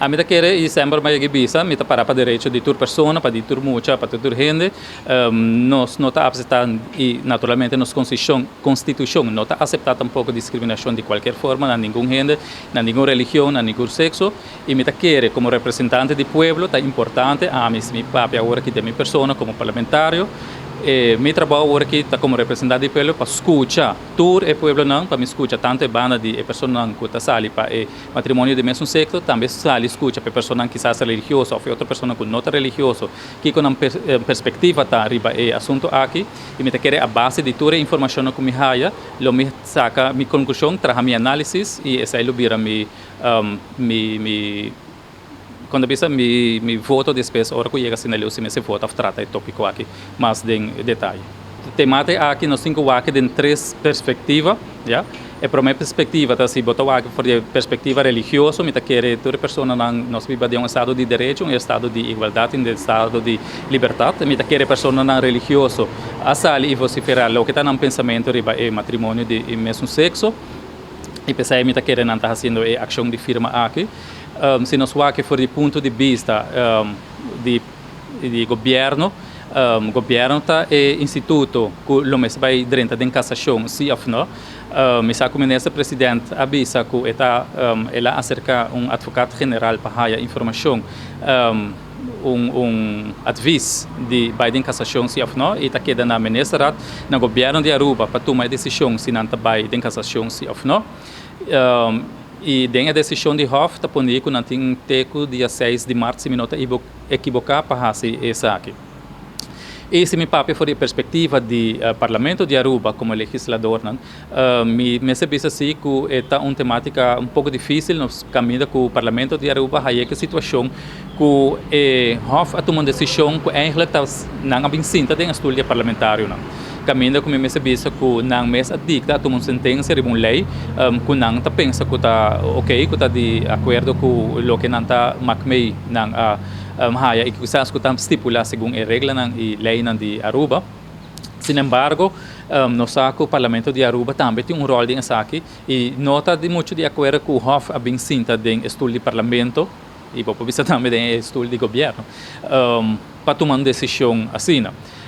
Ami ta kere y semper mi a bisa, mi ta para pa derecho di tur persona, pa di tur mucha, pa tur hende. Nos no ta acepta y naturalmente nos constitucion no ta acepta tampoco discriminacion di cualkier forma na ningun hende, na ningun religion, na ningun sexo. Y mi ta kere, como representante di pueblo, ta importante, ami, mi papia awor aki di mi persona como parlamentario, mi trabou awor aki ta como representante di pueblo pa scucha tur e pueblonan, pa mi scucha tanto e banda di e personanan cu ta sali pa e matrimonio di mesun sexo, tambe sali scucha pa personanan kisas religioso of otro persona cu no ta religioso, cu nan perspectiva ta riba e asunto aki. Y mi ta kere, a base di tur e informacion cu mi haya, lo mi saca mi conclusion, traha mi analisis y esey lo bira mi cuando bisa mi voto despues ora cu yega asina leu, si mi vota of trata e topico aki mas den detaye. Tematica aki nos tin cu wak den tres perspectiva, ja? E prome perspectiva ta si bo ta wak for di perspectiva religioso, mi ta kere tur personanan, nos biba den un estado di derecho, un estado di igualdad, un estado di libertad. Mi ta kere personanan religioso a sali y vocifera loke ta nan pensamento riba e matrimonio di mesun sexo. Y p'esey mi ta kere nan ta haciendo e accion di firma aki. Si nos wak for di punto di vista di gobierno, gobierno ta e instituto cu lo mester bay drenta den casacion, si of no. Mi sa cu minister president a bisa cu el a acerca un advocaat general pa haya informacion, un advies di bay den casacion, si of no, y ta keda na ministerraad, na gobierno di Aruba, pa tuma e decision si nan ta bay den casacion, si of no. Y den e decision di Hof ta pone cu nan tin te cu dia 6 di maart, si mi no ta equivoca, pa haci esaki. Y si mi papia for di perspectiva di Parlamento di Aruba como legislador, mi mester bisa si cu ta un tematica un poco dificil. Nos caminda cu Parlamento di Aruba haya cu situacion cu Hof a tuma un decision cu eigenlijk ta nan a bin sinta den stoel di parlamentarionan. Caminda cu mi mester bisa cu nan mes a dicta, a tuma un sentencia riba un ley cu nan ta pensa cu ta ok, cu ta di acuerdo cu loke nan ta maak mee nan a haya y kisas cu ta stipula segun e reglanan y leynan di Aruba. Sin embargo, nos sa cu Parlamento di Aruba tambe tin un rol den esaki y no ta di mucho di acuerdo cu Hof a bin sinta den stoel di Parlamento y bo por bisa tambe den stoel di gobierno pa tuma un decision asina.